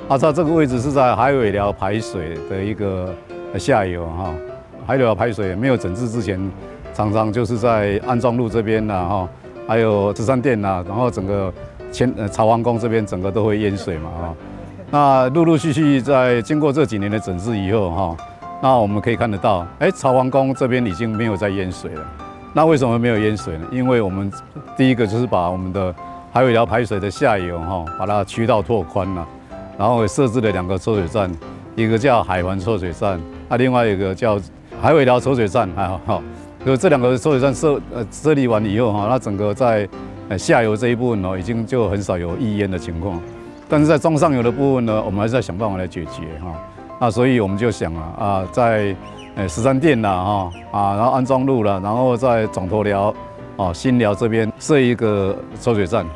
啊，它這個位置是在海尾寮排水的一個下游哈。海尾寮排水沒有整治之前，常常就是在安中路這邊啦哈，還有十三店啦，然後整個前朝皇宮這邊整個都會淹水嘛哈。那陸陸續續在經過這幾年的整治以後哈，那我們可以看得到，哎，朝皇宮這邊已經沒有再淹水了。那為什麼沒有淹水呢？因為我們第一個就是把我們的海尾寮排水的下游哈，把它渠道拓寬了，然後設置了兩個抽水站，一個叫海環抽水站，啊，另外一個叫海尾寮抽水站，還好，就這兩個抽水站設立完以後哈，那整個在下游這一部分哦，已經就很少有溢淹的情況。但是在中上游的部分呢，我們還是在想辦法來解決哈。那所以我們就想啊，在13店啦哈啊，然後安中路啦，然後在總頭寮哦新寮這邊設一個抽水站。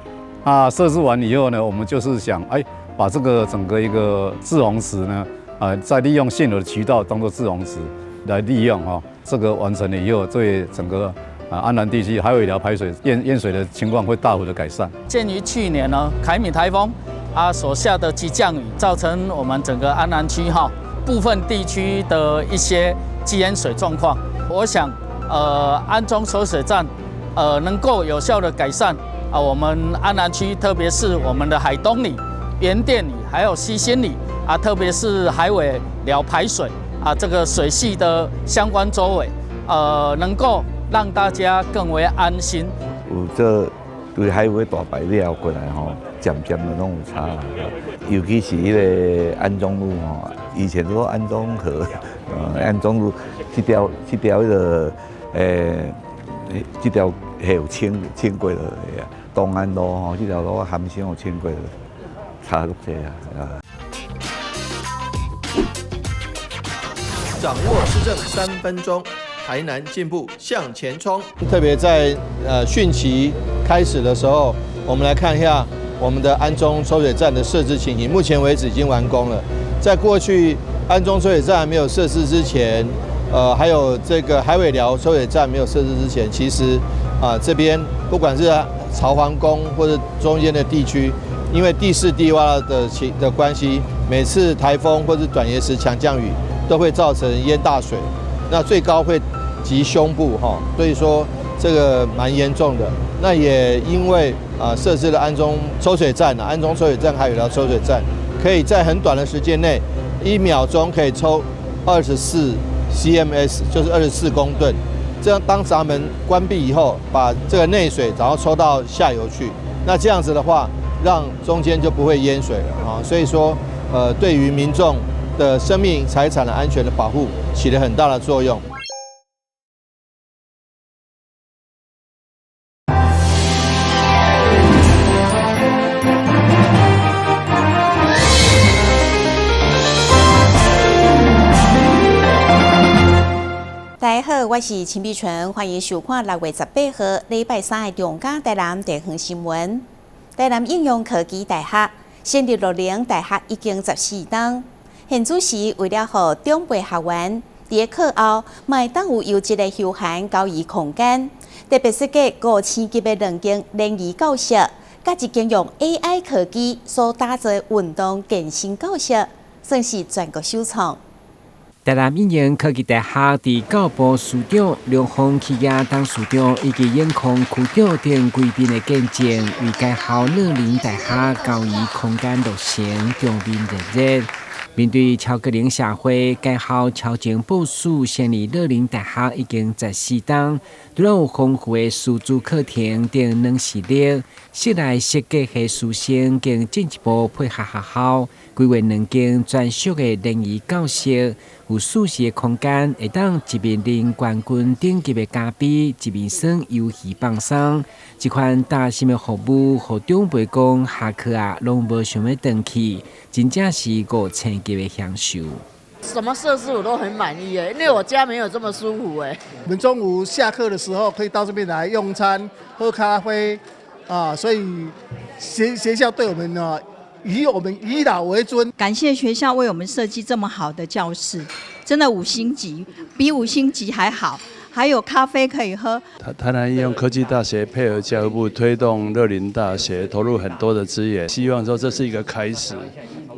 那設置完以後呢，我們就是想哎，把這個整個一個滯洪池呢，啊，再利用現有的渠道當做滯洪池來利用哈。這個完成了以後，對整個啊安南地區海尾寮排水淹水的情況會大幅的改善。鑑於去年呢，凱米颱風啊所下的急降雨，造成我們整個安南區哈部分地區的一些積淹水狀況，我想，安中抽水站，能夠有效的改善啊，我們安南區，特別是我們的海東里、原店里，還有西新里啊，特別是海尾寮排水啊，這個水系的相關周圍，能夠讓大家更為安心。有這對海尾大排了過來吼，漸漸的攏有差。尤其是彼个安中路吼，以前說安中河，安中路這條彼个這條係有清過了，東安路吼，這條路含山有清過了，差足濟啊。掌握施政3分鐘，台南進步向前衝。特別在汛期開始的時候，我們來看一下我們的安中抽水站的設置情形。目前為止已經完工了。在過去安中抽水站還沒有設置之前，還有這個海尾寮抽水站沒有設置之前，其實啊這邊不管是朝皇宮或者中間的地區，因為地勢低窪的關係，每次颱風或者短延時強降雨，都會造成淹大水，那最高會及胸部哈，所以說這個蠻嚴重的。那也因為啊設置了安中抽水站，安中抽水站還有寮抽水站，可以在很短的時間內，1秒鐘可以抽24 CMS，就是24公噸。這樣當閘門關閉以後，把這個內水然後抽到下游去，那這樣子的話，讓中間就不會淹水了啊。所以說，對於民眾的生命財產的安全的保護起了很大的作用。大家好，我是陳美純，歡迎收看6月18號禮拜三的中嘉台南地方新聞。台南應用科技大學成立樂齡大學已經14冬，現主時為了予長輩學員佇個課後，嘛會當有優質的休閒交誼空間，特別設計五星級的兩間聯誼教室，佮一間用 AI 科技所打造的運動健身教室，算是全國首創。台南應用科技大學佇教育部司長梁鳳企業董事長以及永康區長等貴賓的見證，為該校樂齡大學交誼空間落成，場面熱熱。面對超高齡社會，該校超前部署成立樂齡大學已經14冬，除了有豐富的師資課程等軟實力，室內設計系師生更進一步配合學校，規劃兩間專屬的聯誼教室，有舒適的空間，會當一面啉冠軍等級的咖啡，一面耍遊戲放鬆。這款貼心的服務，予長輩講下課啊，攏無想欲轉去，真正是五星級的享受。什麼設施我都很滿意哎，因為我家沒有這麼舒服哎。我們中午下課的時候可以到這邊來用餐、喝咖啡啊，所以學校對我們呢，以我們以老為尊。感謝學校為我們設計這麼好的教室，真的五星級，比五星級還好。還有咖啡可以喝。台南應用科技大學配合教育部推動樂齡大學，投入很多的資源，希望說這是一個開始。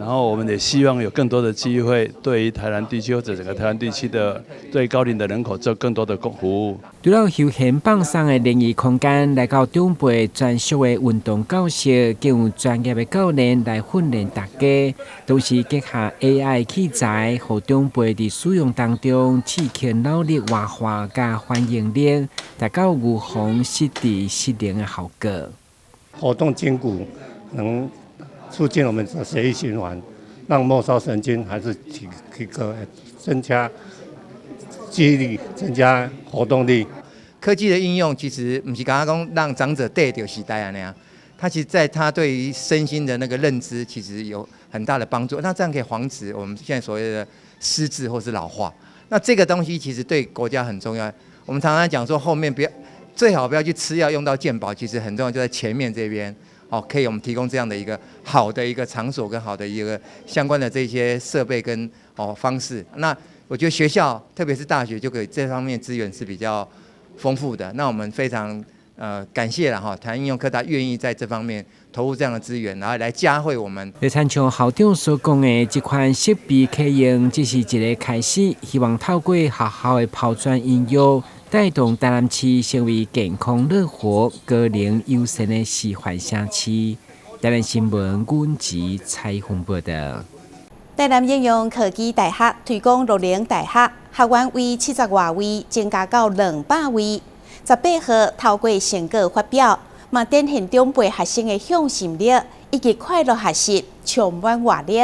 然後我們也希望有更多的機會，對於台南地區或者整個台灣地區的對高齡的人口做更多的服務。除了休閒放鬆的靈異空間，來到長輩專屬的運動教室，更有專業的教練來訓練大家。同時結合 AI 器材，予長輩佇使用當中刺激腦力活化佮反應力，達到預防失智失能的效果。活動筋骨能促進我們的血液循環，讓末梢神經還是提提個增加記憶力，增加活動力。科技的應用其實毋是干焦講讓長者綴著時代按呢，它其實在他對於身心的那個認知，其實有很大的幫助。那這樣可以防止我們現在所謂的失智或是老化。那這個東西其實對國家很重要。我們常常講說，後面不要最好不要去吃藥用到健保，其實很重要，就在前面這邊。哦，可以我們提供這樣的一個好的一個場所跟好的一個相關的這些設備跟方式。那我覺得學校，特別是大學，就可以這方面資源是比較豐富的。那我們非常感謝了哈，台南應用科大願意在這方面投入這樣的資源，然後來嘉惠我們。就親像校長所講的，這款設備啟用只是一個開始，希望透過學校的拋磚引玉，帶動台南市成為健康樂活、高齡友善的示範城市。台南新聞阮吉採訪報導。台南應用科技大學推廣樂齡大學，學員為70外位增加到200位。18號透過成果發表，嘛展現長輩學生的向心力以及快樂學習，充滿活力。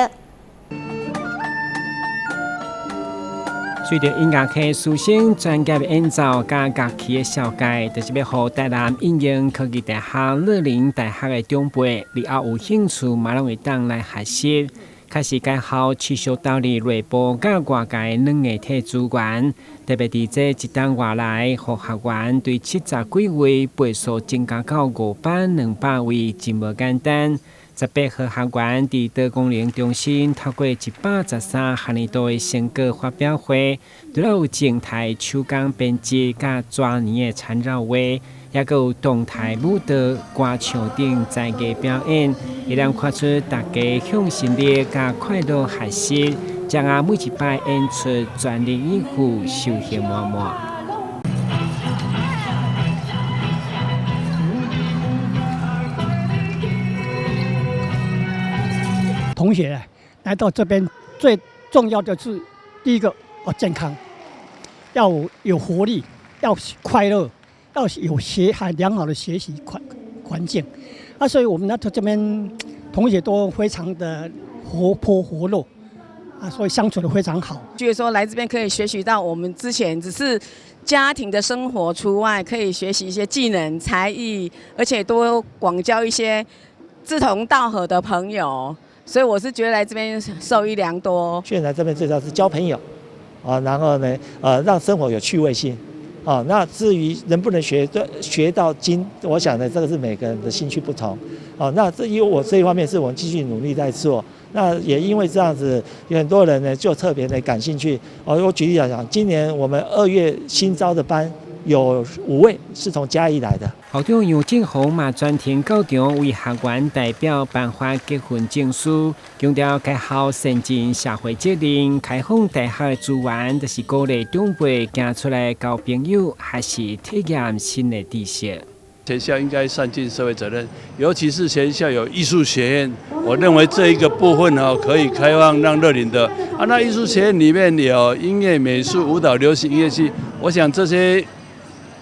隨著音樂系師生專業演奏佮樂器的紹介，就是欲予台南應用科技大學樂齡大學的長輩，日後有興趣嘛攏會當來學習。確實，該校持續投入內部佮外界軟硬體資源，特別佇這一冬外來，予學員對70幾位倍數增加到500、200位，真無簡單。18號學員佇多功能中心透過113學年度的成果發表會，除了有靜態手工編織佮紙呢的纏繞畫，抑閣有動態舞蹈、歌唱等才藝表演，會當看出大家向心力佮快樂學習，將啊每一擺演出全力以赴，收穫滿滿。同學來到這邊最重要的是第一個要健康，要有活力，要快樂，要有學還良好的學習環境。啊，所以我們來到這邊同學都非常的活潑活絡，啊，所以相處得非常好。覺得說來這邊可以學習到我們之前只是家庭的生活除外，可以學習一些技能才藝，而且多廣交一些志同道合的朋友。所以我是覺得來這邊受益良多。現在這邊最主要是交朋友，啊，然後呢，讓生活有趣味性，啊，那至於能不能學到精，我想呢，這個是每個人的興趣不同，啊，那這因為我這一方面是我們繼續努力在做，那也因為這樣子，有很多人呢就特別的感興趣。哦，我舉例來講，今年我們2月新招的班有5位是從嘉義來的。校長楊正宏嘛專程到場為學員代表頒發結婚證書，強調該校善盡社會責任，開放大學的資源，就是鼓勵長輩行出來交朋友，學習體驗新的知識。學校應該善盡社會責任，尤其是學校有藝術學院，我認為這一個部分哦，可以開放讓樂齡的啊。那藝術學院裡面有音樂、美術、舞蹈、流行音樂系，我想這些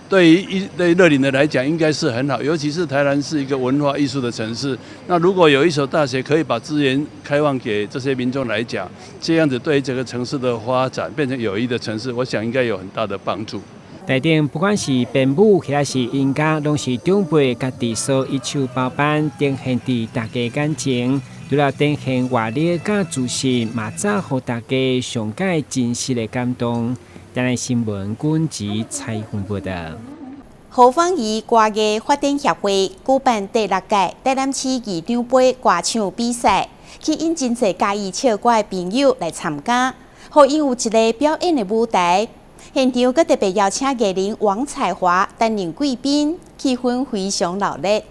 對於對樂齡的來講，應該是很好。尤其是台南是一個文化藝術的城市，那如果有一所大學可以把資源開放給這些民眾來講，這樣子對於這個城市的發展變成有益的城市，我想應該有很大的幫助。台頂不管是編舞或者是音樂，攏是長輩家己所一手包辦，呈現佇大家眼前。除了展現活力佮自信，嘛早予大家上蓋真實的感動。台南新聞軍籍採訪報導。何芳儀歌藝發展協會舉辦第六屆台南市議長盃歌唱比賽，吸引真濟佮意唱歌的朋友來參加，予𪜶有一个表演的舞台。現場閣特別邀請藝人王彩樺擔任貴賓，氣氛非常熱鬧。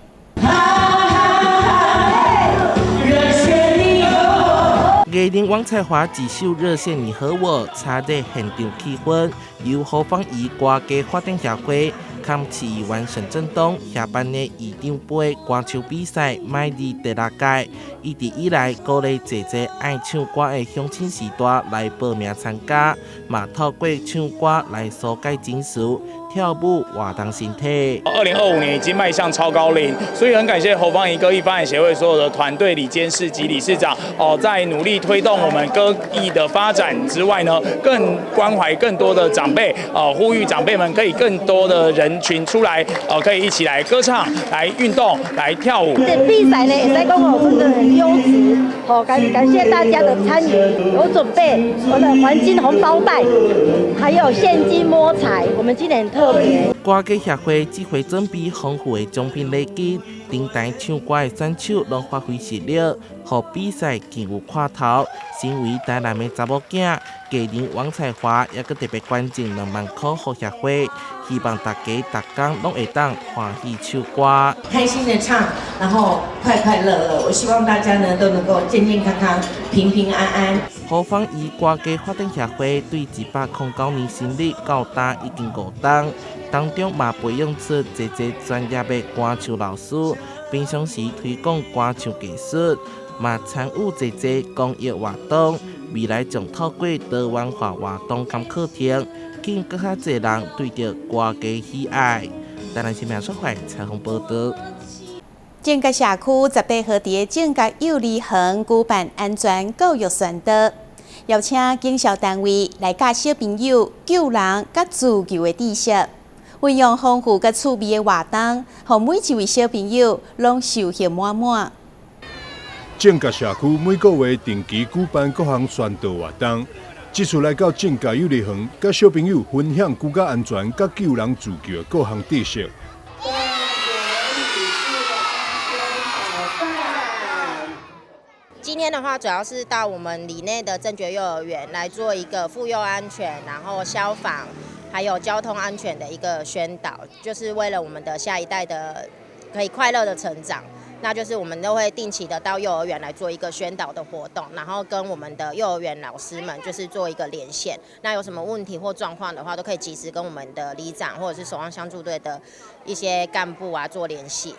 藝人王彩樺一首熱線你和我，炒熱現場氣氛。由侯方域歌藝發展協會、兼市議員沈振東協辦的議長盃歌唱比賽，邁入第六屆。一直以來鼓勵濟濟愛唱歌的鄉親序大來報名參加，嘛透過唱歌來紓解情緒、跳舞活動身體。2025年已經邁向超高齡，所以很感謝侯方域歌藝發展協會所有的團隊、理監事及理事長哦，在努力推動我們歌藝的發展之外呢，更關懷更多的長輩，呼籲長輩們可以更多的人群出來，可以一起來歌唱、來運動、來跳舞。這比賽呢，會使講哦，真的很優質，好感謝大家的參與，有準備我的黃金紅包袋，還有現金摸彩，我們今年特別。歌藝協會這回準備豐富的獎品禮金，登台唱歌的選手攏發揮實力，予比賽更有看頭。身為台南的查某囝，藝人王彩樺也閣特別捐贈2萬塊予協會，希望大家逐工攏會當歡喜唱歌，開心的唱，然後快快樂樂。我希望大家呢都能夠健健康康、平平安安。侯方域歌藝發展協會對109年成立到今已經5冬，當中嘛培養出濟濟專業的歌唱老師，平常時推廣歌唱技術，嘛參與濟濟公益活動。未來將透過多元化活動佮課程，吸引閣較濟人對著歌藝喜愛。台南新聞說會採訪報導。正覺社區18號佇正覺幼兒園舉辦安全教育宣導，邀請警消單位來教小朋友救人佮自救的知識，運用豐富佮趣味的活動，予每一位小朋友攏收穫滿滿。正覺社區每個月定期舉辦各項宣導活動，這次來到正覺幼兒園，佮小朋友分享居家安全佮救人自救的各項知識。今天的話，主要是到我們里內的正覺幼兒園來做一個婦幼安全，然後消防，還有交通安全的一個宣導，就是為了我們的下一代的可以快樂的成長。那就是我們都會定期的到幼兒園來做一個宣導的活動，然後跟我們的幼兒園老師們就是做一個連線。那有什麼問題或狀況的話，都可以及時跟我們的里長或者是守望相助隊的一些幹部啊做聯繫。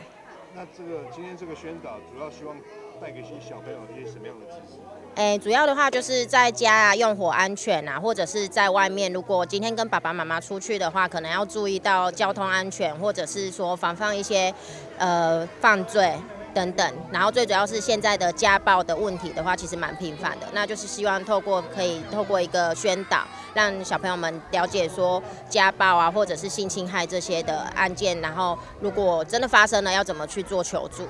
那這個今天這個宣導主要希望帶給小朋友一些什麼樣的知識？主要的話就是在家啊用火安全啊，或者是在外面，如果今天跟爸爸媽媽出去的話，可能要注意到交通安全，或者是說防範一些犯罪等等。然後最主要是現在的家暴的問題的話，其實蠻頻繁的。那就是希望可以透過一個宣導，讓小朋友們了解說家暴啊，或者是性侵害這些的案件，然後如果真的發生了，要怎麼去做求助。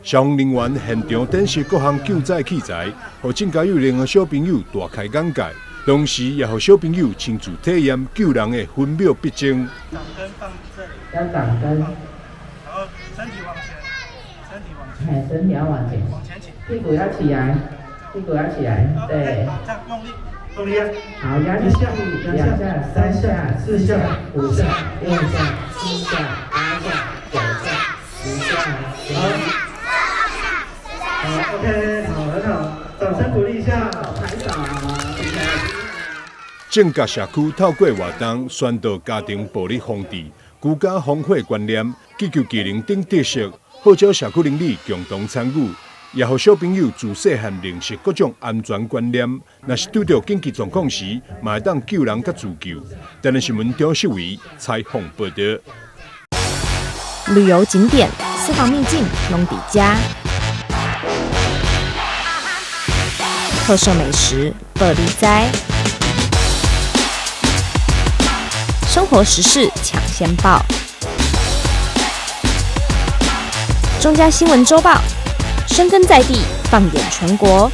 消防人員現場展示各項救災器材，予正覺幼兒園的小朋友大開眼界，同時也予小朋友親自體驗救人的分秒必爭。掌燈放這裡，要掌燈，然後身體往前，身體往前，身體要往前，往前傾，屁股要起來，屁股要起來，對，這樣用力，用力，好，壓一下，兩下、三下、四下、五下、六下、七下、八下、九下、十下，好。好，OK，好，很好，掌聲鼓勵一下，拍手。正覺社區透過活動宣導家庭暴力防治、居家防火觀念、急救技能等知識，號召社區鄰里共同參與，也予小朋友自細漢認識各種安全觀念。若是拄著緊急狀況時，嘛會當救人佮自救。台南新聞張秀維採訪報導。旅遊景點、私房秘境，攏佇遮。特色美食，報你知；生活時事搶先報，中嘉新聞週報，深耕在地，放眼全國，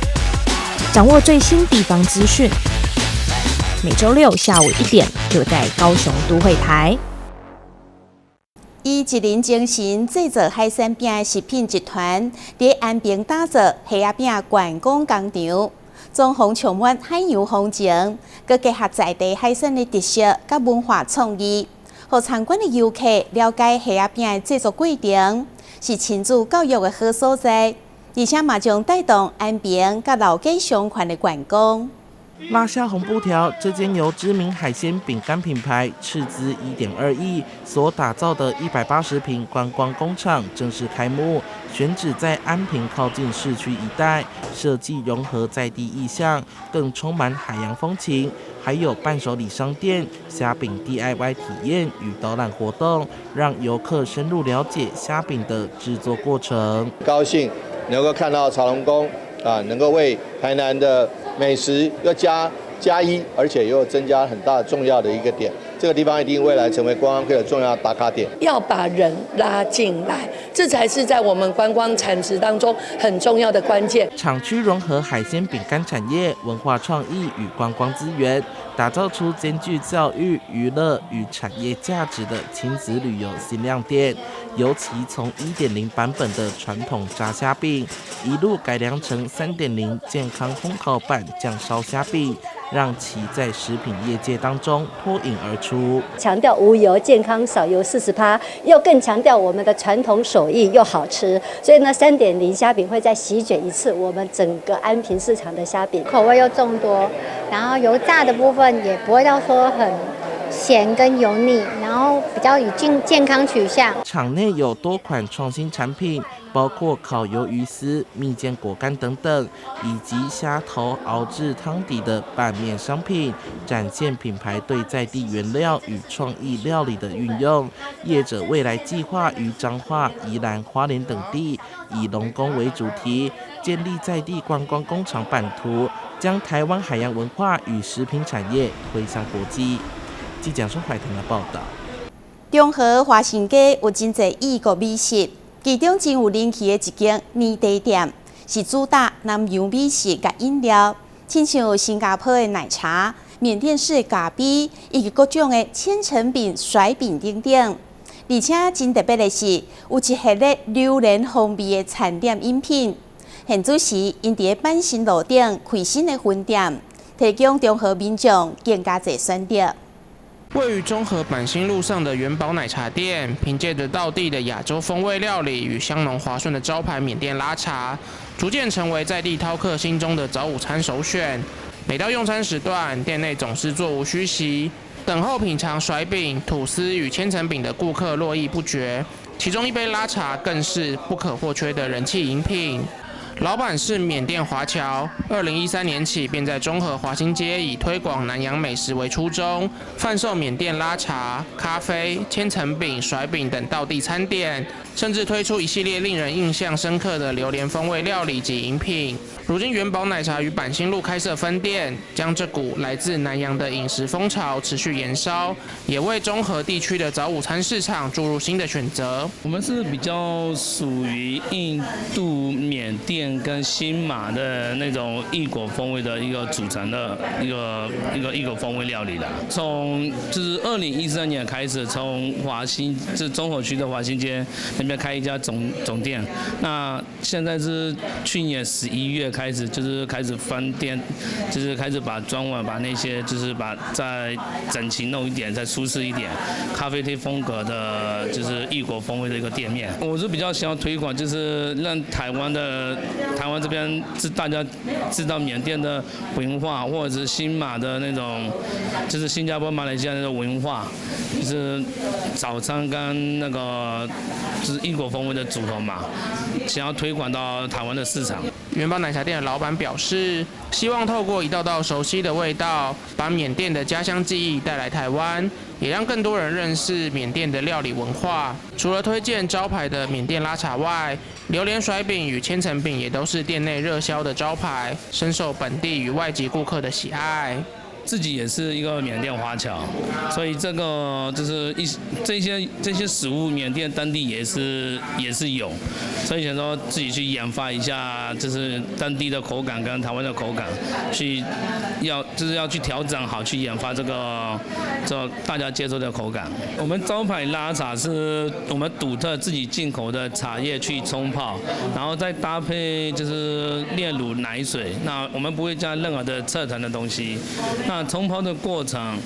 掌握最新地方資訊。每週六下午1點，就在高雄都會台。以職人精神製作海鮮餅的食品集團，佇安平打造蝦仔餅觀光工場，裝潢充滿海洋風情，閣結合在地海鮮的特色佮文化創意，予參觀的遊客了解蝦仔餅的製作過程，是親子教育的好所在。而且嘛將帶動安平佮老街相關的觀光。拉蝦紅布條，這間由知名海鮮餅乾品牌斥資1.2億所打造的180坪觀光工廠正式開幕，選址在安平靠近市區一帶，設計融合在地意象，更充滿海洋風情，還有伴手禮商店、蝦餅 DIY 體驗與導覽活動，讓遊客深入了解蝦餅的製作過程。高興能夠看到曹龍宮啊，能夠為台南的美食又加加一，而且又增加很大重要的一個點。這個地方一定未來成為觀光客的重要打卡點。要把人拉進來，這才是在我們觀光產值當中很重要的關鍵。廠區融合海鮮餅乾產業、文化創意與觀光資源，打造出兼具教育、娛樂與產業價值的親子旅遊新亮點。尤其從1.0版本的傳統炸蝦餅，一路改良成3.0健康烘烤版醬燒蝦餅，讓其在食品業界當中脫穎而出。強調無油、健康、少油40%，又更強調我們的傳統手藝又好吃，所以呢，3.0蝦餅會再席捲一次我們整個安平市場的蝦餅，口味又眾多，然後油炸的部分也不會到說很鹹跟油膩，然後比較以健康取向。場內有多款創新產品，包括烤魷魚絲、蜜餞果乾等等，以及蝦頭熬製湯底的拌麵商品，展現品牌對在地原料與創意料理的運用。業者未來計劃於彰化、宜蘭、花蓮等地，以龍宮為主題，建立在地觀光工廠版圖，將台灣海洋文化與食品產業推向國際。記者蘇懷騰的報道。中和華新街有真濟異國美食，其中真有人氣的一間奶茶店，是主打南洋美食佮飲料，親像新加坡的奶茶、緬甸式咖啡，以及各種的千層餅、甩餅等等。而且真特別的是，有一系列榴蓮風味的餐點飲品。現此時，𪜶佇板新路頂開新的分店，提供中和民眾更加濟選擇。位於中和板新路上的元寶奶茶店，憑借着道地的亞洲風味料理與香濃滑順的招牌緬甸拉茶，逐漸成為在地饕客心中的早午餐首選。每到用餐時段，店內總是座無虛席，等候品嘗甩餅、吐司與千層餅的顧客絡繹不絕。其中一杯拉茶更是不可或缺的人氣飲品。老闆是緬甸華僑，2013年起便在中和華新街以推廣南洋美食為初衷，販售緬甸拉茶、咖啡、千層餅、甩餅等道地餐點，甚至推出一系列令人印象深刻的榴蓮風味料理及飲品。如今元寶奶茶於板新路開設分店，將這股來自南洋的飲食風潮持續延燒，也為中和地區的早午餐市場注入新的選擇。我們是比較屬於印度、緬甸跟新馬的那種異國風味的一個組成的一個異國風味料理的。從就是2013年開始，從華新這中和區的華新街那邊開一家總店，那現在是去年11月開始，就是開始分店，就是開始把裝潢把那些就是把再整齊弄一點，再舒適一點，咖啡廳風格的，就是異國風味的一個店面。我是比較想要推廣，就是讓台灣這邊是大家知道緬甸的文化，或者是新馬的那種，就是新加坡、馬來西亞那種文化，就是早餐跟那個就是異國風味的組合嘛，想要推廣到台灣的市場。元寶奶茶店的老闆表示，希望透過一道道熟悉的味道，把緬甸的家鄉記憶帶來台灣，也讓更多人認識緬甸的料理文化。除了推薦招牌的緬甸拉茶外，榴蓮甩餅與千層餅也都是店內熱銷的招牌，深受本地與外籍顧客的喜愛。自己也是一個緬甸華僑，所以這個就是一這些食物，緬甸當地也是有，所以想說自己去研發一下，就是當地的口感跟台灣的口感，去要就是要去調整好，去研發這大家接受的口感。我們招牌拉茶是我們獨特自己進口的茶葉去沖泡，然後再搭配就是煉乳奶水，那我們不會加任何的蔗糖的東西。那沖泡的過程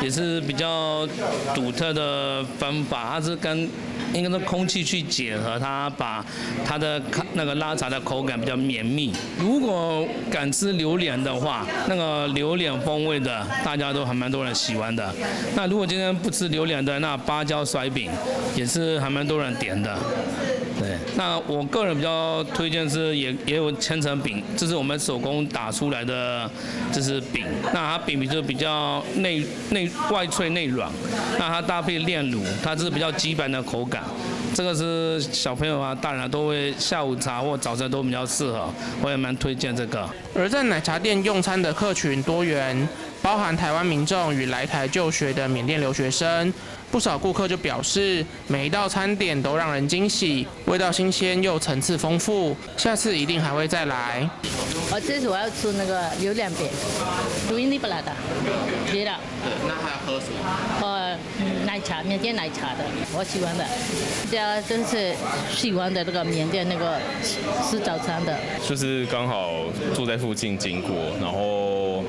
也是比較獨特的方法，它是跟應該說空氣去結合，它把它的那個拉茶的口感比較綿密。如果敢吃榴蓮的話，那個榴蓮風味的大家都還蠻多人喜歡的。那如果今天不吃榴蓮的，那芭蕉甩餅也是還蠻多人點的。對，那我個人比較推薦是也有千層餅，這是我們手工打出來的，這是餅。那它餅皮就比較內外脆內軟，那它搭配煉乳，它是比較基本的口感。這個是小朋友啊、大人都會下午茶或早餐都比較適合，我也蠻推薦這個。而在奶茶店用餐的客群多元，包含台灣民眾與來台就學的緬甸留學生。不少顧客就表示，每一道餐點都讓人驚喜，味道新鮮又層次豐富，下次一定還會再來。我這次我要吃那個榴蓮餅，杜印尼布拉的，對了。對，那還要喝什麼？奶茶，緬甸奶茶的，我喜歡的。家真是喜歡的那個緬甸那個吃早餐的。就是剛好住在附近經過，然後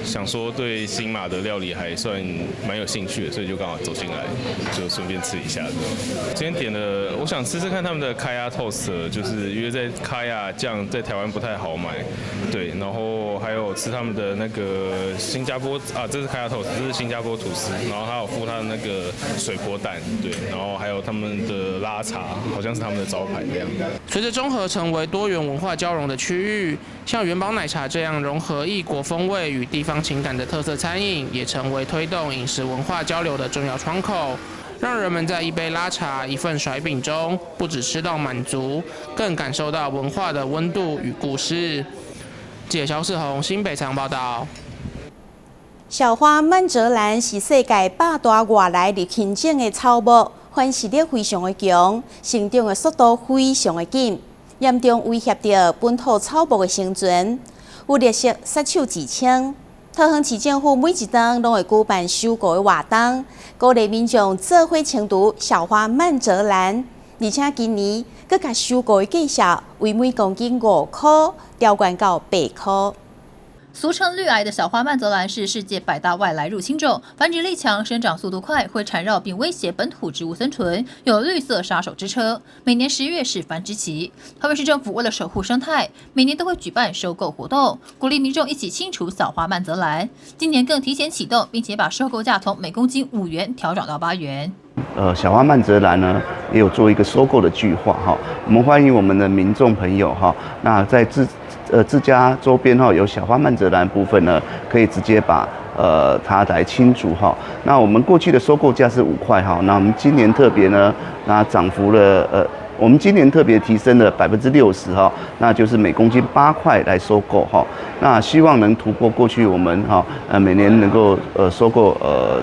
想說對新馬的料理還算蠻有興趣的，所以就剛好走進來，就順便吃一下。今天點了，我想吃吃看他們的 Kaya Toast，就是因為在 Kaya 醬在台灣不太好買，對，然後還有吃他們的那個新加坡啊，這是 Kaya Toast，這是新加坡吐司，然後還有附他的那個水波蛋，對，然後還有他們的拉茶，好像是他們的招牌這樣。隨着中和成為多元文化交融的區域，像元寶奶茶這樣融合異國風味與地方情感的特色餐飲，也成為推動飲食文化交流的重要窗口，讓人們在一杯拉茶、一份甩餅中，不只吃到滿足，更感受到文化的溫度與故事。記者蕭世宏新北採訪報道。小花蔓澤蘭是世界百大外來入侵種的草木，繁殖力非常的強，成長的速度非常的緊，嚴重威脅著本土草木的生存。有綠色殺手之稱。桃園市政府每一冬攏會舉辦收購的活動，鼓勵民眾做伙清除小花蔓澤蘭，而且今年閣共收購的價數為每公斤5塊調懸到8塊。俗稱綠癌的小花蔓澤蘭是世界百大外來入侵種，繁殖力強，生長速度快，會纏繞並威脅本土植物生存，有綠色殺手之稱。每年10月是繁殖期。桃園市政府為了守護生態，每年都會舉辦收購活動，鼓勵民眾一起清除小花蔓澤蘭。今年更提前啟動，並且把收購價從每公斤5元調漲到8元。小花蔓澤蘭呢，也有做一個收購的計劃哈。我們歡迎我們的民眾朋友哈，那在自家周邊哈有小花蔓澤蘭部分呢，可以直接把它來清除哈。那我們過去的收購價是5塊哈，那我們今年特別呢，那漲幅了我們今年特別提升了60%哈，那就是每公斤8塊來收購哈。那希望能突破過去我們哈每年能夠收購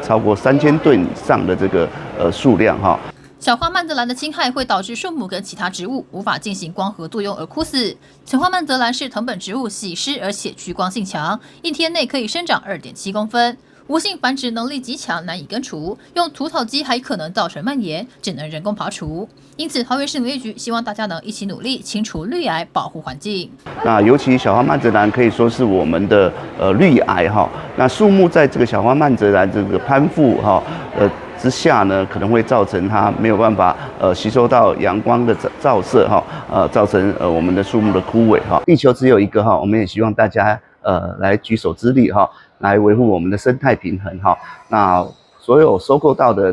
超過3000噸以上的這個數量哈。小花蔓澤蘭的侵害會導致樹木跟其他植物無法進行光合作用而枯死。小花蔓澤蘭是藤本植物，喜濕而且趨光性強，一天內可以生長2.7公分。無性繁殖能力極強，難以根除。用除草機還可能造成蔓延，只能人工拔除。因此，桃園市農業局希望大家能一起努力，清除綠癌，保護環境。那尤其小花蔓澤蘭可以說是我們的綠癌哈。那樹木在這個小花蔓澤蘭這個攀附哈之下呢，可能會造成它沒有辦法吸收到陽光的照射哈，造成我們的樹木的枯萎哈。地球只有一個哈，我們也希望大家來舉手之力哈，來維護我們的生態平衡哈。那所有收購到的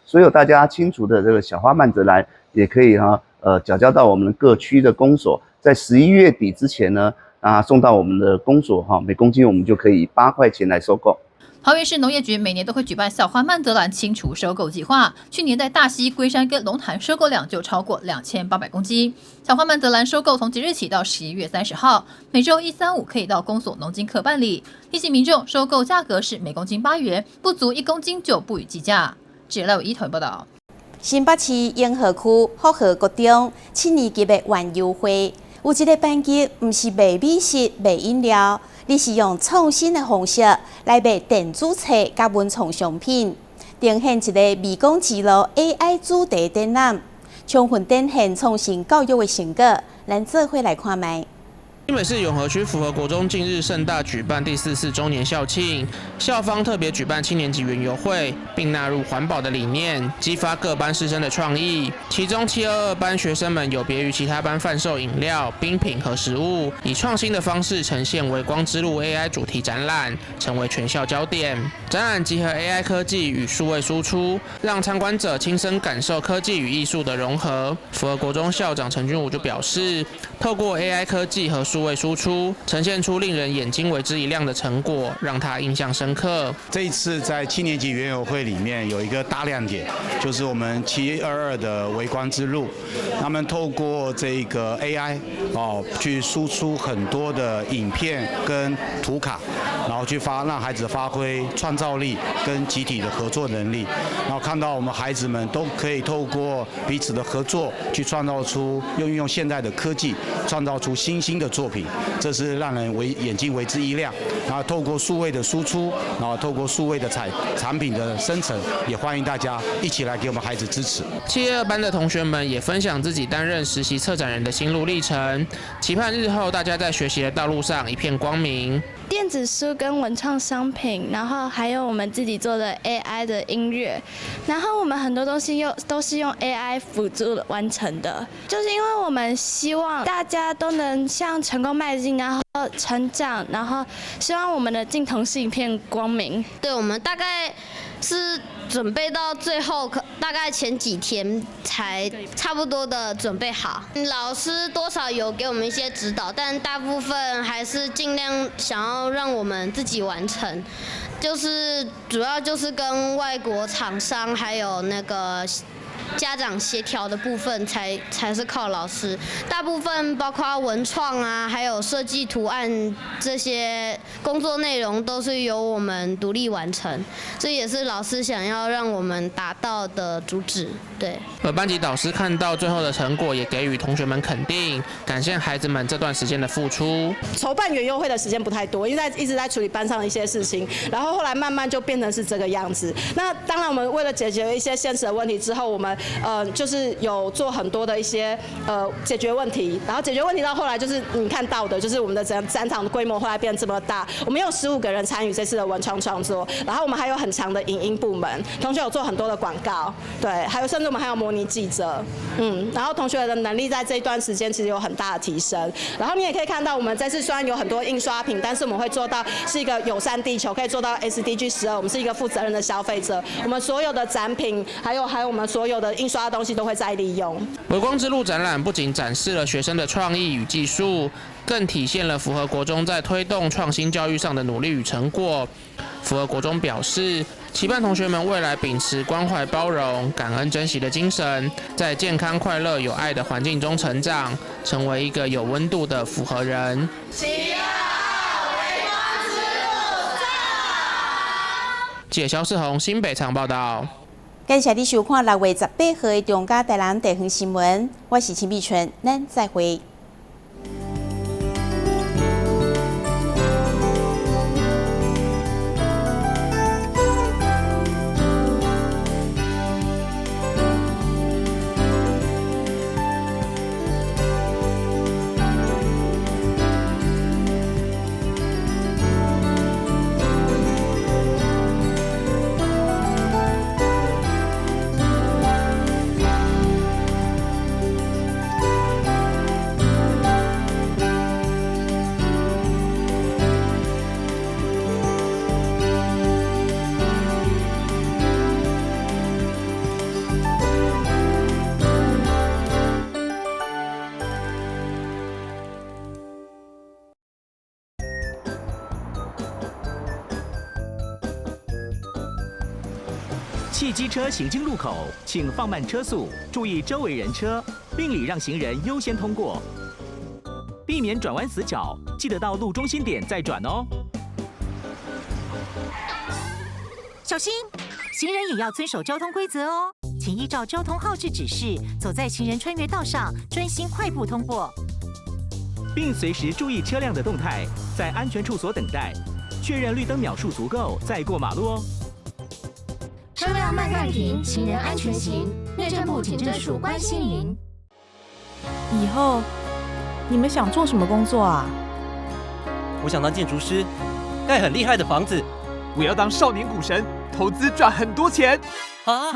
所有大家清除的這個小花蔓澤蘭，也可以哈繳交到我們各區的公所，在11月底之前呢，啊送到我們的公所哈，每公斤我們就可以以8塊錢來收購。桃園市農業局每年都會舉辦小花蔓澤蘭清除收購計劃，去年在大溪、龜山跟龍潭收購量就超過2800公斤。小花蔓澤蘭收購從即日起到11月30號，每週一、三、五可以到公所農經課辦理。提醒民眾，收購價格是每公斤8元，不足1公斤就不予計價。記者賴一團報道。新北市永和區福和國中七年級的園遊會，有一個班級毋是賣美食、賣飲料，而是用創新的方式來賣電子冊佮文創商品，呈現一个迷宮之路 AI 主題展覽，充分展現創新教育的成果。咱做伙來看覓。新北市永和区福和国中近日盛大举办第4次周年校庆，校方特别举办7年级园游会，并纳入环保的理念，激发各班师生的创意。其中722班学生们有别于其他班贩售饮料、冰品和食物，以创新的方式呈现微光之路 AI 主题展览，成为全校焦点。展览集合 AI 科技与数位输出，让参观者亲身感受科技与艺术的融合。福和国中校长陈君武就表示，透过 AI 科技和数位输出，呈现出令人眼睛为之一亮的成果，让他印象深刻。这一次在7年级园游会里面有一个大亮点，就是我们722的微光之路，他们透过这个 AI 去输出很多的影片跟图卡，然后去让孩子发挥创造力跟集体的合作能力，然后看到我们孩子们都可以透过彼此的合作，去创造出运用现代的科技，创造出新兴的作品，这是让人眼睛为之一亮。然后透过数位的输出，然后透过数位的产品的生成，也欢迎大家一起来给我们孩子支持。722班的同学们也分享自己担任实习策展人的心路历程，期盼日后大家在学习的道路上一片光明。电子书跟文创商品，然后还有我们自己做的 AI 的音乐，然后我们很多东西又都是用 AI 辅助完成的，就是因为我们希望大家都能向成功迈进，然后成长，然后希望我们的镜头是一片光明。对，我们大概是准备到最后，可大概前几天才差不多的准备好。老师多少有给我们一些指导，但大部分还是尽量想要让我们自己完成。就是主要就是跟外国厂商还有那个家长协调的部分才是靠老师，大部分包括文创啊，还有设计图案这些工作内容都是由我们独立完成，这也是老师想要让我们达到的主旨。对。而班级导师看到最后的成果，也给予同学们肯定，感谢孩子们这段时间的付出。筹办园游会的时间不太多，因为一直在处理班上的一些事情，然后后来慢慢就变成是这个样子。那当然，我们为了解决一些现实的问题之后，我们就是有做很多的一些解决问题，然后解决问题到后来就是你看到的，就是我们的展场的规模后来变这么大，我们有15个人参与这次的文创创作，然后我们还有很强的影音部门，同学有做很多的广告，对，还有甚至我们还有模拟记者，然后同学的能力在这一段时间其实有很大的提升，然后你也可以看到我们这次虽然有很多印刷品，但是我们会做到是一个友善地球，可以做到 SDG 12，我们是一个负责任的消费者，我们所有的展品还有我们所有的印刷的东西都会再利用。微光之路展览不仅展示了学生的创意与技术，更体现了福和国中在推动创新教育上的努力与成果。福和国中表示，期盼同学们未来秉持关怀、包容、感恩、珍惜的精神，在健康、快乐、有爱的环境中成长，成为一个有温度的福和人。记者萧世宏新北场报道。感谢你收看6月18号的中嘉台南地方新闻，我是陈美春，咱再会。汽机车行经路口，请放慢车速，注意周围人车，并礼让行人优先通过，避免转弯死角，记得到路中心点再转哦。小心，行人也要遵守交通规则哦，请依照交通号志指示，走在行人穿越道上，专心快步通过，并随时注意车辆的动态，在安全处所等待，确认绿灯秒数足够再过马路哦。车辆慢慢停，行人安全行。内政部警政署关心您。以后你们想做什么工作啊？我想當建築師，蓋很厲害的房子。我要當少年股神，投資賺很多錢。啊！